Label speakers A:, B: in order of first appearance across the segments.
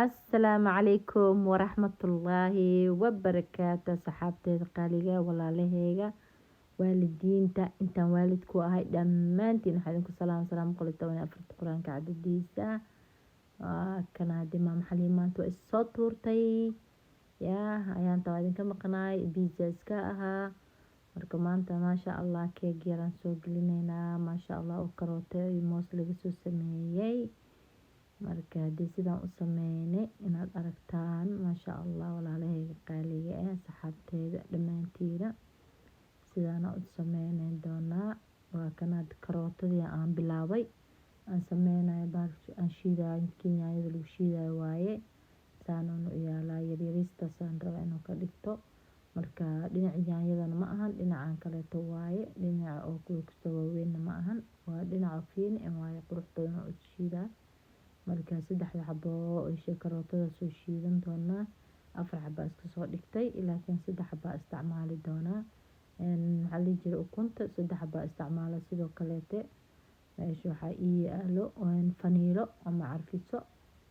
A: Asalaamu calaykum waraxmatullaahi wabarakaatu. Asxaabteeda qaaliga, walaalaheyga, waalidiinta, intaan waalid ku ahay dhammaantiin, waxaa idinku salaam salaam 114-ta Qur-aanka cadadiisa. Waa kana hadii Maama Xaliim maanta waa is soo tuurtay. Yaa ayaanta waa idinka maqnaay, busy iska ahaa. Marka maanta, maasha Allah, keeg yaraan soo gelineynaa, maasha Allah, oo karooto iyo moos laga soo sameeyey. Marka haddii sidaan u sameynay inaad aragtaan, maasha Allah, walaalaheyga qaaliga ah, asxaabteeda dhammaantiina, sidaana u sameyneyn doonaa. Waa kanaad karootadii aan bilaabay aan sameynayo, bahalka aan shiidayo, midkii yaanyada lagu shiidayo waaye. Saanaan u yaalaa, yaryaristaasaan rabaa inuu ka dhigto. Marka dhinaca yaanyadana ma ahan, dhinacan kaleeto waaye, dhinaca oo kuwa kastoo waaweynna ma ahan, waa dhinaca fiin waaye, qurux badan oo u shiidaa. Marka saddexda xabo isha karootada soo shiidan doonaa. Afar xabaa iska soo dhigtay, laakiin saddex xabaa isticmaali doonaa. Maxaa la dhihi jiray, ukunta saddex xabaa isticmaala. Sidoo kaleete meesha waxaa ii yaalo faniilo ama carfiso,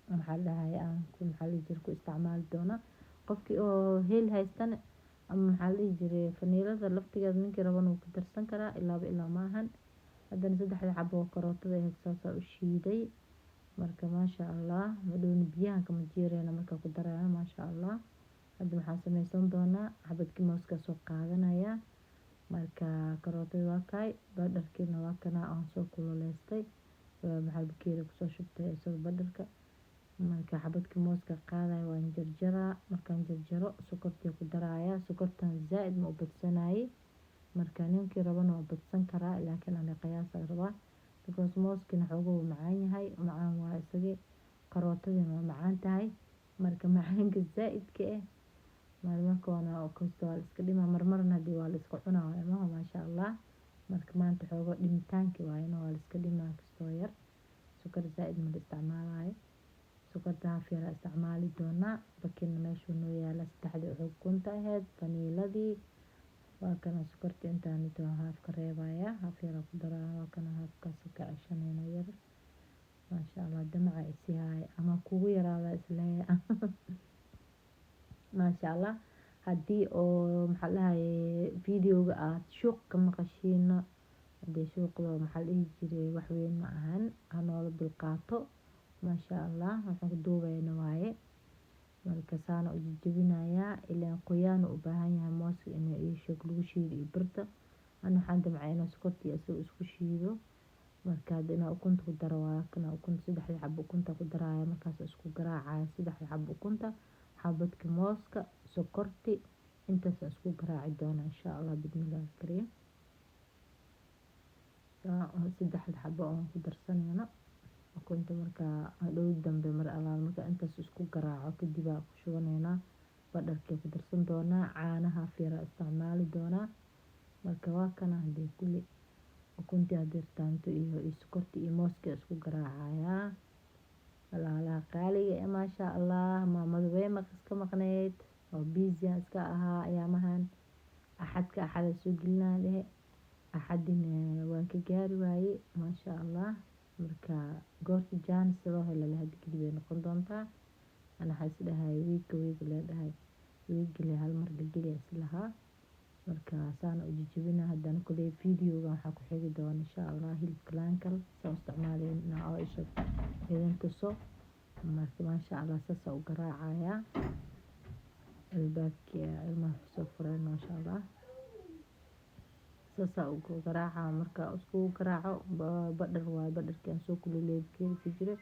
A: maxaa la dhahay, aan maxaa la dhihi jiray, ku isticmaali doonaa. Qofkii oo heel haystana ama maxaa la dhihi jiray, faniilada laftigeeda ninkii rabana wuu ku darsan karaa, ilaaba ilaa maahan. Haddana saddexda xabo oo karootada ahayd saasaa u shiiday. Marka maasha Allah, hadhowna biyahan kama jiireyna markaa ku daraya, maasha Allah. Hadda waxaan sameysan doonaa xabadkii mooska soo qaadanaya. Marka karootada waa kaay, badharkiina waa kana aan soo kululeystay, maxaa bakeeri kusoo shubtay isagoo badharka. Marka xabadkii mooska qaadaya, waan jarjaraa. Markaan jarjaro, sokortii ku daraya. Sokortan zaaid ma u badsanayay. Marka ninkii rabana waa badsan karaa, laakiin ani qiyaasa rabaa, because mooskina xoogaa wuu macaan yahay, macaan waa isagii, karootadina waa macaan tahay. Marka macaanka zaa-idka ah marmarka waana kasta waa la iska dhimaa, marmarna hadii waa la iska cunaa maha, maasha Allah. Marka maanta xoogo dhimitaanki waayana waa la iska dhimaa kastoo yar, sokor zaa-id ma la isticmaalayo. Sokorta half yar isticmaali doonaa. Bakina meeshuu noo yaala, saddexdii ukunta ahayd, faniiladii waa kana. Sokorta intaan half ka reebaya, half yar ku daraa. Waa kana, halfkaas ka ceshanayna yar, maasha Allah. Damaca isi haaya ama kugu yaraada isleeya, maasha Allah. Haddii oo maxaa dhahaye, videoga aad shuuq ka maqashiina, hadii shuuqda, maxaa la dhihi jiray, wax weyn ma ahan, hanoola dulqaato, maasha Allah. Waxaan ku duubayna waaye. Marka saana u jajabinayaa, ilaan qoyaan u baahan yahay mooska in iyo sheeg lagu shiido iyo birta. Ana waxaan damcay inaan sokorta iyo isaga isku shiido. Marka hadda inaa ukunta ku daro, waa kana ukunta, saddexda xabo ukunta ku daraya. Markaas isku garaacaya saddexda xabo ukunta, xabadka mooska, sokorti, intaas isku garaaci doona, insha Allah, bismillahi kariim. Saddexda xabo oon ku darsanayno ukunta. Markaa hadhow dambe mar alaal marka intaas isku garaaco kadib aa ku shubaneynaa badharkii, ku darsan doonaa caanaha fiira isticmaali doonaa. Marka waa kana hadii kulli ukuntii hadirtaanto iyo sokorti iyo mooska isku garaacayaa. Walaalaha qaaliga ee, maasha Allah, maamadu way iska maqneyd oo busy aan iska ahaa ayaamahan. Axadka axada soo gelinaa dhehe, axadina waan ka gaari waayey, maasha Allah. Marka goorta jaanis loo helo hada kadib ay noqon doontaa. Ana waxaa is dhahay wiigka wiig lee dhahay, wiigile hal mar la geliya islahaa. Marka saana u jajabina. Haddana kuley videoga waxaa ku xigi doona, insha Allah, hilibka laankal saan u isticmaaleyna oo isha idin tuso. Marka maasha Allah, saasa u garaacayaa. Albaabkii ilmaha kusoo fureen, maasha Allah, saasaa ugu garaaca. Marka iskugu garaaco badhar waaye, badharkii aan soo kululeeyay bakeeri ku jira.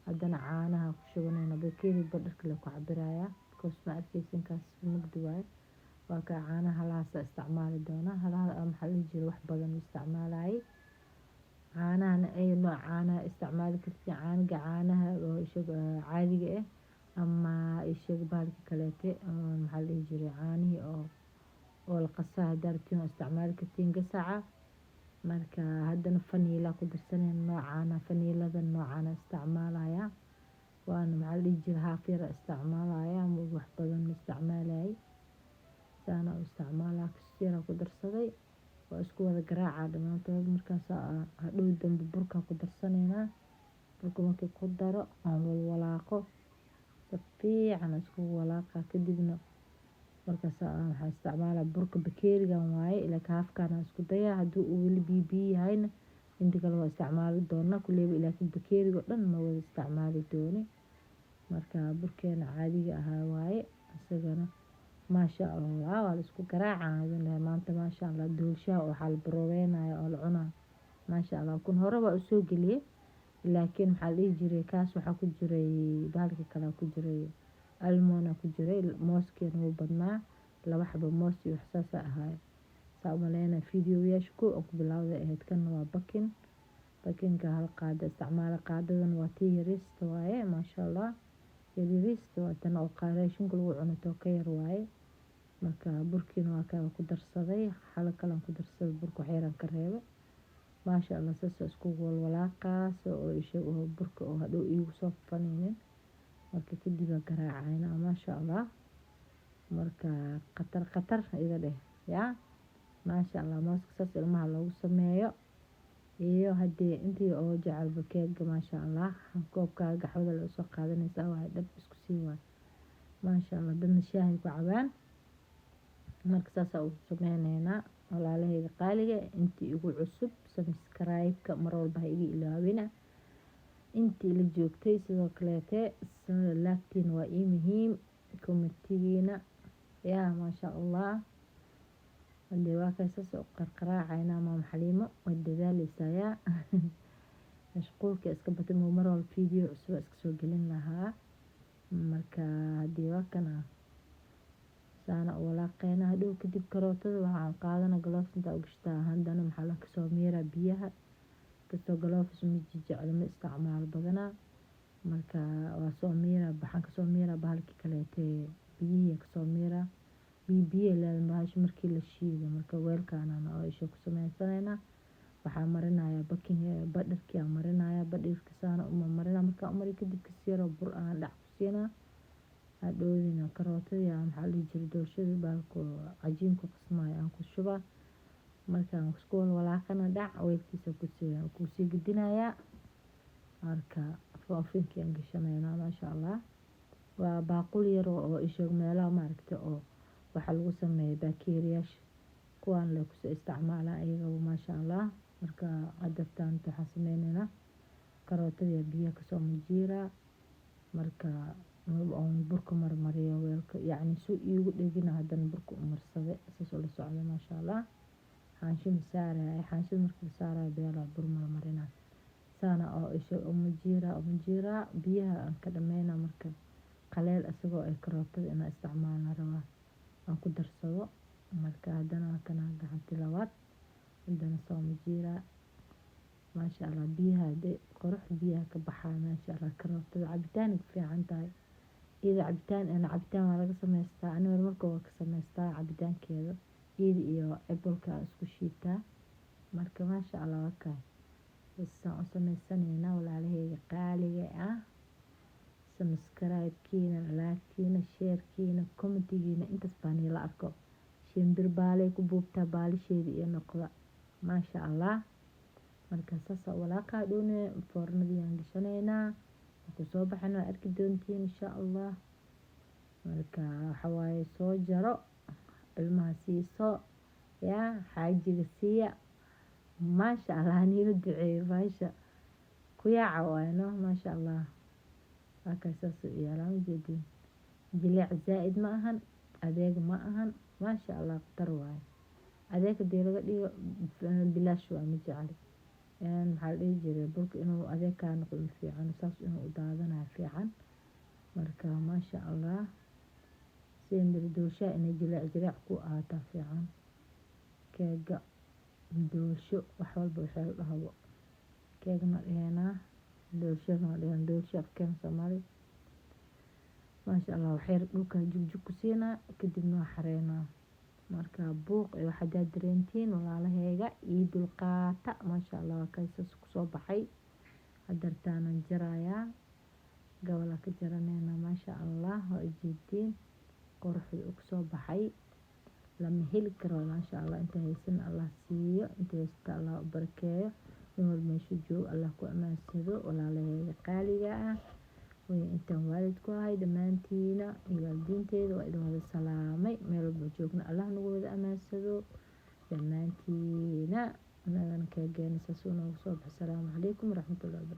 A: Haddana caanaha ku shubanayna. Bakeeri badharka le ku cabirayaa, because ma arkeysin, kaas mugdi waaye. Waa kaa caanaha, halahaasa isticmaali doonaa. Halaha, maxaa la dhihi jiray, wax badan ma isticmaalayay. Caanahana ay nooc caanaha isticmaali kartiin, caanaga, caanaha oo ishaga caadiga ah ama ishaga bahalka kaleete, maxaa la dhihi jiray, caanihii oo la qasaa hadaa rabtiin waa isticmaali kartiin gasaca. Marka haddana faniila ku darsanayna, noocaana faniilada noocaana isticmaalaya. Waana, maxaa la dhihi jiray, half yar isticmaalaya, wax badan ma isticmaalayay. Saana u isticmaalaa, kas yar ku darsaday, waa isku wada garaaca dhamaantood. Markaas hadhow dambe burka ku darsanaynaa. Burka markii ku daro, aan walwalaaqo. Si fiican iskugu walaaqa. Kadibna markaas waxaa isticmaalaa burka bakeerigan waaye, ilaa halfkaan isku dayaa. Haddii uu weli biyo biyo yahayna, inta kale waa isticmaali doonaa kuleyba, laakiin bakeeriga oo dhan ma wada isticmaali dooni. Marka burkeena caadiga ahaa waaye isagana. Maasha Allah, waa la isku garaacaa maanta. Maasha Allah, doolshaha waxaa la baroobeynaya oo la cunaa. Maasha Allah, kun hore waa usoo geliyey, laakiin maxaa la dhihi jiray, kaas waxaa ku jiray bahalka kale ku jiray, almond ku jiray. Mooskeena wuu badnaa, 2 xabo moos iyo wax saas ahaay saa umaleynaya. Fiidiyoyaasha kow aan ku bilaawday ahayd. Kan waa baking, bakingka hal qaado isticmaala. Qaadadan waa tii yariista waaye. Maasha Allah, yaryariista waa tan oo raashinka lagu cuno, too ka yar waaye. Marka burkiina waa kaa ku darsaday, xalo kalan ku darsaday burka, wax yaraan ka reebay. Maasha Allah, saas iskugu walwalaaqaas oo isha oo burka oo hadhow iigu soo faninin. Marka kadib aa garaacayna. Maasha Allah, marka khatar khatar iga dheh yaa. Maasha Allah, mooska saas ilmaha loogu sameeyo. Iyo haddii intii oo jecelba keega, maasha Allah, koobkaaga gaxwada la usoo qaadanaysaa waaye, dhab isku sii waay. Maasha Allah, dadna shaahay ku cabaan. Marka saasaa ugu sameyneynaa. Walaalahayga qaaliga, intii igu cusub, subscribe-ka mar walba ha iga ilaawina. Intii la joogtay sidoo kaleete, like-tiina waa ii muhiim, commentigiina yaa. Maasha Allah, hadee waa kay saas u qarqaraacaynaa. Maama Xaliimo way dadaaleysaa yaa, mashquulka iska batay. Mar walba video cusub iska soo gelin lahaa. Marka hadii waa kana saana u walaaqeyna. Hadhow kadib karootada waxaan qaadana gloves intaa u gashtaa, haddana maxaa la kasoo miiraa biyaha. Kastoo gloves ma jeclo, ma isticmaalo badanaa. Marka waa soo miiraa, waxaan kasoo miiraa bahalkii kaleete, biyihii kasoo miiraa. Biyo biyo leedahay bahasha markii la shiido. Marka weelkaanana oo isha ku sameysanaynaa, waxaa marinayaa baking butterkii aan marinayaa. Butterka saana uma marinaa. Markaan u mariyo kadib, kasi yaroo bur aan dhac ku siinaa. Hadhowdina karootadii aan, maxaa la dhihi jiray, doolshadii bahalka cajiinku qasmaayo aan ku shubaa. Markaan isku walwalaaqana, dhac weelkiisa kusii gedinayaa. Marka ovenkii aan gashanaynaa. Maasha Allah, waa baaquli yar oo isha meelaha maaragta oo waxaa lagu sameeya bakeeriyaasha kuwaan le kusoo isticmaalaa iyagaba. Maasha Allah, marka hadartaan waxaan sameyneynaa karootadii biyaha kasoo majiiraa. Marka oon burka marmariyo weelka, yacni suu iigu dhegina, haddana burka u marsaday, saas ula socda. Maasha Allah, xaansho ma saaraya. Xaanshada marka la saarayo, beelaa bur marmarina saana oo isha umajiiraa, umajiiraa, biyaha aan ka dhameynaa. Marka qaleel isagoo ay karootada inaa isticmaalna rabaa aan ku darsado. Marka haddana waa kana gacantii labaad, haddana soo majiiraa. Maasha Allah, biyaha hadee qurux biyaha ka baxaa. Maasha Allah, karootada cabitaan ku fiican tahay iyada. Cabitaan ana cabitaan waa laga samaystaa, aniga marka waa ka samaystaa cabitaankeeda, iyada iyo apple-ka isku shiitaa. Marka maasha Allah, waa kaay saan u sameysanaynaa. Walaalahayga qaaliga ah, subscribe-kiina, like-kiina, share-kiina, commentigiina, intaas baa niila arko. Shimbir baalay ku buubtaa baalisheeda iyo noqda. Maasha Allah, marka saasa walaaqa. Dhowne foornadii aan gashanaynaa. Markuu soo baxana waa arki doontiin insha Allah. Marka waxa waaye, soo jaro, ilmaha siiso, yaa xaajiga siiya. Maasha Allah, niila duceeyo. Maasha ku yaaca waaye no. Maasha Allah, waa saas u yaalaa, ujeediin. Jileec zaa-id ma ahan, adeeg ma ahan. Maasha Allah, qatar waaye. Adeeg hadii laga dhigo, bilaash waa, ma jecli. Maxaa la dhihi jiray, burka inuu adeeg kaa noqdo ma fiican, saas inuu u daadanayo fiican. Marka maasha Allah, simbir doolshaha inay jileec jileec ku ahaataa fiican. Keega, doolsho, wax walba waxay la dhahabo, keegna dheheenaa, doolshana dheheen, doolsho afkeena Soomaali. Maasha Allah, waxyar dhulka jugjug ku siinaa, kadibna waa xareynaa. Marka buuq iyo wax hadaad dareentiin, walaalaheyga, ii dulqaata. Maasha Allah, waa kay saas kusoo baxay. Hadartaanan jarayaa, gabalaa ka jaraneynaa. Maasha Allah, waa ujeediin quruxda uu kusoo baxay, lama heli karo. Maasha Allah, inta haysan Allah siiyo, inta haysta Allah u barakeeyo. Nin walba meeshuu joogo Allah ku amaansado. Walaalaheyga qaaliga ah. Intaan waalid ku ahay dhammaantiina iyo waalidiinteeda waa idin wada salaamay. Meel walba joogna Allah nagu wada amaansado dhammaantiina. Anagana keegeena saas uu noogu soo baxo. Asalaamu calaykum waraxmatullahi wabarakatu.